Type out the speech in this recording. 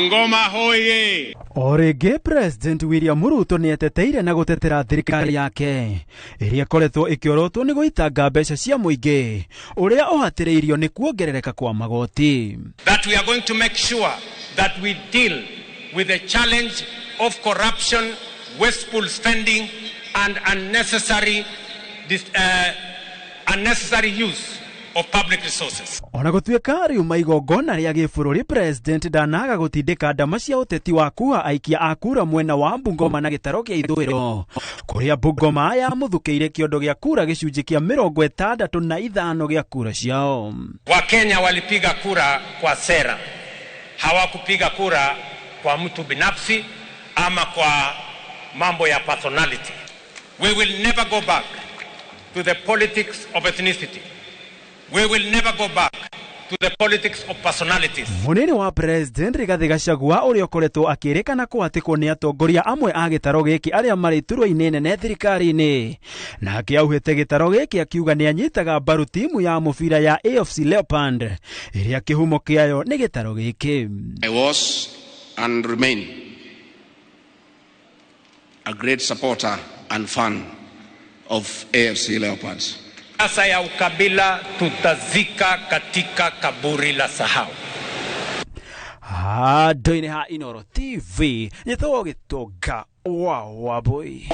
Ngoma hoye! O rĩngĩ President William Ruto nĩ eteteire na gũtetera thirikari yake ĩrĩa ĩkoretwo ĩkĩorotwo nĩ gũitanga mbeca cia mũingĩ ũrĩa ũhatĩrĩirio nĩ kuongerereka kwa magoti. That we are going to make sure that we deal with the challenge of corruption, wasteful spending and unnecessary use of public resources. Ona gũtuĩka riuma igongona rĩa gĩbũrũri, President ndanaga gũtindĩka ndama cia ũteti wa kuha aikia a kura mwena wa Bungoma na gĩtaro kĩa ithũĩro, kũrĩa Bungoma yamũthukĩire kĩondo gĩa kura gĩcunjĩ kĩa 65 gĩa kura ciao. Wakenya walipiga kura kwa sera, hawakupiga kura kwa mtu binafsi ama kwa mambo ya personality. We will never go back to the politics of ethnicity. We will never go back to the politics of personalities. Munini wa President Rigathi Gachagua, ũrĩa ũkoretwo akĩrĩkana kũhatĩkwo nĩ atongoria amwe a gĩtaro gĩkĩ arĩa marĩ iturwa-inĩ nene thirikari-inĩ, nake auhĩte gĩtaro gĩkĩ akiuga nĩ anyitaga mbaru timu ya mũbira ya AFC Leopard ĩrĩa kĩhumo kĩayo nĩ gĩtaro gĩkĩ. I was and remain a great supporter and fan of AFC Leopards. Siasa ya ukabila tutazika katika kaburi la sahau. Handũ-inĩ ha Inooro TV, nyĩtagwo Gĩtonga wa Wambui.